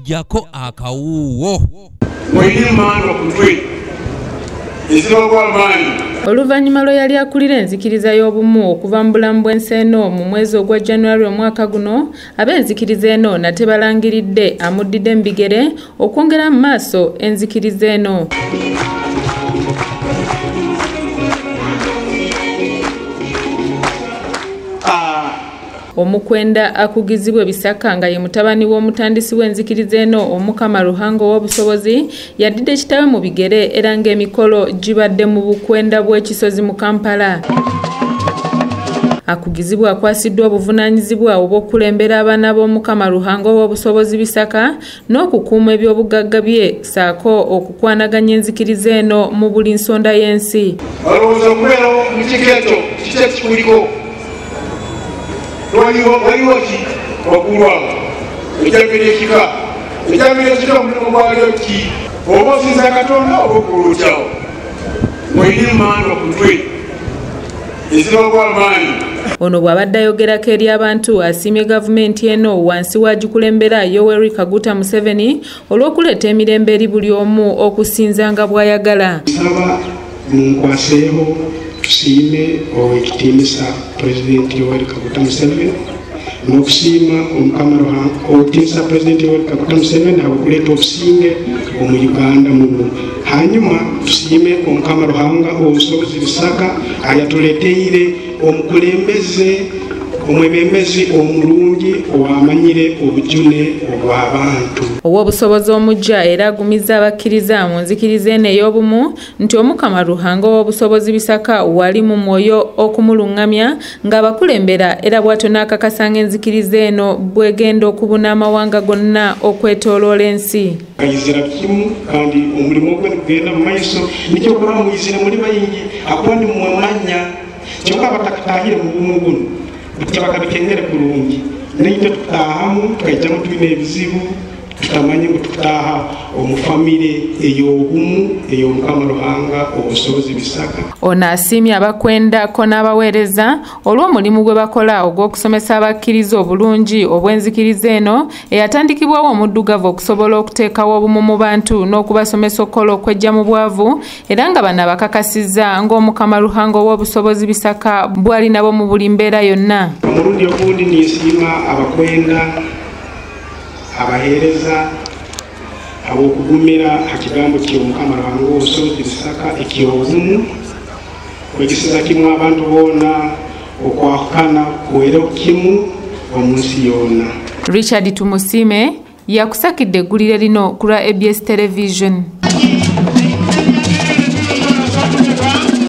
Jako akawuwo. Oluvannyuma lwe yali akulira enzikiriza y'obumu okuva mu bulamu bw'ensi eno mu mwezi ogwa January omwaka guno, ab'enzikiriza eno nate balangiridde amuddidde mu bigere okwongera mu maaso enzikiriza eno. Omukwenda akugizibwa Bisaka nga ye mutabani w'omutandisi w'enzikiriza eno Omukama Ruhanga ow'obusobozi yaddidde kitaawe mu bigere era ng'emikolo gibadde mu bukwenda bw'ekisozi mu Kampala. Akugizibwa akwasiddwa obuvunaanyizibwa obw'okukulembera abaana b'Omukama Ruhanga ow'obusobozi Bisaka n'okukuuma eby'obugagga bye ssaako okukwanaganya enzikiriza eno mu buli nsonda y'ensi. Olowooza okubeerawo mu kika ekyo kiki ekikuliko? Waliwo ki waggulu awo? Ekyambere ekika. Ekyambere ekika omulimu gwalyo ki? Oba osinza Katonda oba okola otyawo? Mwine emmandwa ku mutwe ezibagwa amaanyi. Ono bw'abadde ayogerako eri abantu asiimye gavumenti eno wansi w'agikulembera Yoweri Kaguta Museveni olw'okuleeta emirembe eri buli omu okusinza nga bw'ayagala. Nsaba munkwaseeho tusiime owekitiinisa Pulezidenti Yoweri Kaguta Museveni n'okusiima Omukama Ruhanga owekitiinisa Pulezidenti Yoweri Kaguta Museveni ahabw'okuleeta obusinge omu Uganda muno. Hanyuma tusiime Omukama Ruhanga ow'obusobozi Bisaka ayatuleeteire omukulembeze omwebembezi omulungi owamanyire obujune obw'abantu. Ow'obusobozi omujja era agumiza abakkiriza mu nzikiriza eno ey'obumu nti Omukama Ruhanga ow'obusobozi Bisaka wali mu mwoyo okumulungamya ng'abakulembera era bw'atyo n'akakasa ng'enzikiriza eno bw'egenda okubuna amawanga gonna okwetooloola ensi. Kayizira kimu kandi omulimu gwe gugenda mu maiso nikyo okubanga muyizire muli bayingi akuba nimwemanya kyokka abatakataahire mu bumu buno tebakabikengere kurungi naitwe tukutaahamu tukaijamu twine ebizibu tutamanye ngu tukutaaha omu famire ey'obumu ey'Omukama Ruhanga obusobozi Bisaka. Ono asiimye abakwendako n'abaweereza olw'omulimu gwe bakola ogw'okusomesa abakkiriza obulungi obw'enzikiriza eno eyatandikibwawo omuddugavu okusobola okuteekawo obumu mu bantu n'okubasomesa okukola okwejja mu bwavu era nga bano abakakasizza ng'Omukama Ruhanga ow'obusobozi Bisaka bw'ali nabo mu buli mbeera yonna. Omulundi ogundi ninsiima abakwenda abaheereza ab'okugumira ha kigambo ky'Omukama Ruhanga ow'obusobozi Bisaka eky'obumu kwegesiza kimu abantu boona okwahukana kuwereho kimu omu nsi yoona. Richard Tumusiime yakusakidde eggulire lino ku lwa ABS Television.